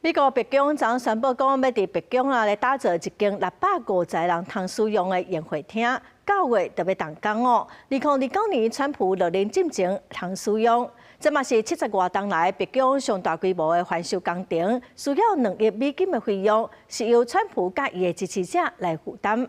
美國白宮昨宣布講，欲佇白宮啊來打造一間650人通使用的宴會廳，9月就欲動工哦。2029年川普落任進前通使用，這嘛是70外冬來白宮上大規模的翻修工程，需要2億美金的費用，是由川普佮伊的支持者來負擔。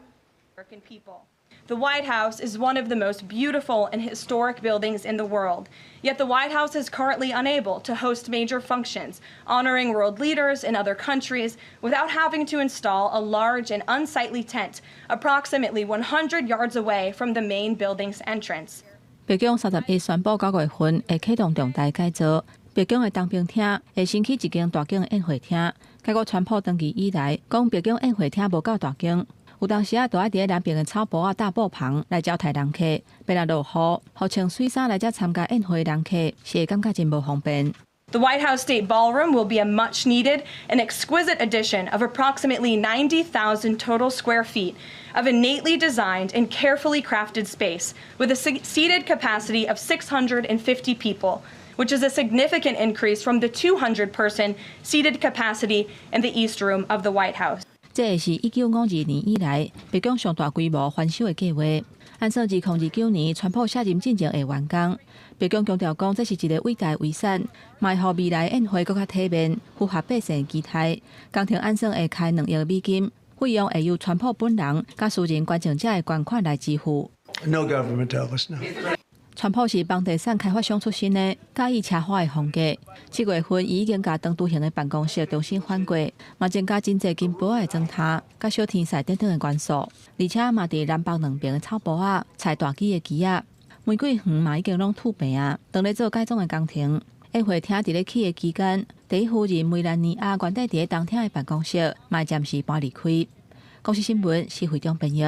The White House is one of the most beautiful and historic buildings in the world. Yet the White House is currently unable to host major functions honoring world leaders in other countries without having to install a large and unsightly tent approximately 100 yards away from the main building's entrance. 白宮31宣布9月份會啟動重大改造，白宮的東邊廳會新起一間大間宴會廳。結果川普登基以來，講白宮宴會廳無夠大間。有當時啊，都愛佇咧南邊的草埔仔搭布棚來招待人客，欲若落雨，予穿媠衫來遮參加宴會的人客，是會感覺真無方便。 The White House State Ballroom will be a much needed and exquisite addition of approximately 90,000 total square feet of innately designed and carefully crafted space with a seated capacity of 650 people, which is a significant increase from the 200 person seated capacity in the East Room of the White House. 這是1952年以來白宮上大規模翻修的計劃。按算2029年川普卸任進前會完工。白宮強調講，這是一个偉大遺產，嘛會予未來宴會閣較體面，符合百姓期待。工程按算會開2億美金，費用會由川普本人佮私人捐贈者的捐款來支付。 No government help us, no. 川普是房地產開發商出身的，佮意奢華的風格。7月份，伊已經共長途型的辦公室重新翻過，嘛增加真濟金箔的磚頭、佮小天使等等的元素，而且嘛佇南北兩邊的草埔仔採大支的枝仔，玫瑰園嘛已經攏吐白啊，當咧做改裝的工程。宴會廳佇咧起的期間，第一夫人梅蘭妮亞原底佇咧東廳的辦公室，嘛暫時搬離開。公視新聞，施惠中編譯。